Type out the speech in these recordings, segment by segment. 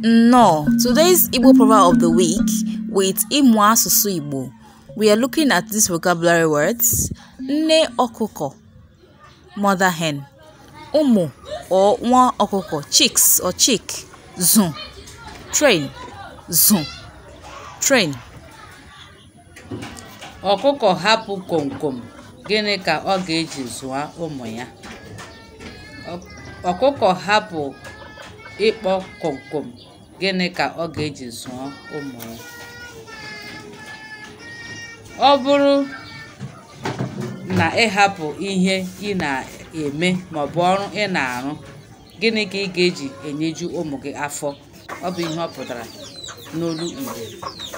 Nnọọ, today's Igbo proverb of the week with Ịmụ Asụsụ Igbo. We are looking at these vocabulary words. Nne ọkụkọ, mother hen. Ụmụ or nwa ọkụkọ, chicks or chick. Zụ, train, zụ, train. Ọkụkọ hapụ komkom, gịnị ka ọ ga-eji zụọ ụmụ ya? Ọkụkọ hapụ ịkpọ komkom, gịnị ka ọ ga-eji zụọ ụmụ ya? Ọ bụrụ na ị hapụ ihe ị na-eme maọbụ ọrụ ị na-arụ, gịnị ka ị ga-eji enyeju ụmụ gị afọ? Ọ bụ ihe ọ pụtara n'olu Igbo.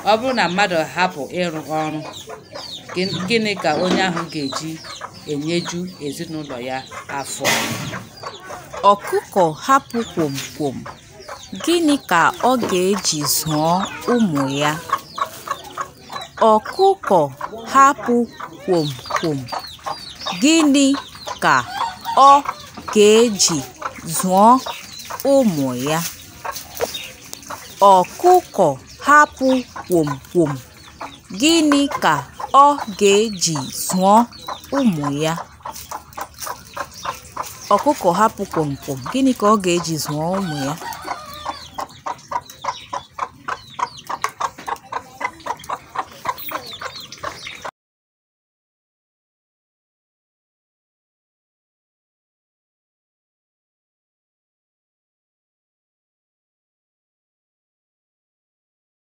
Ọ bụrụ na mmadụ hapụ ịrụ ọrụ, gịnị ka onye ahụ ga-eji enyeju ezinụlọ ya afọ? Ọkụkọ hapụ kwomkwom, gịnị ka ọ ga-eji zụọ ụmụ ya? Ọkụkọ hapụ kwomkwom, gịnị ka ọ ga-eji zụọ ụmụ ya? Ọkụkọ hapụ kwomkwom, gịnị ka ọ ga-eji zụọ ụmụ ya? Ọkụkọ hapụ kwomkwom, gịnị ka ọ ga-eji zụọ ụmụ ya?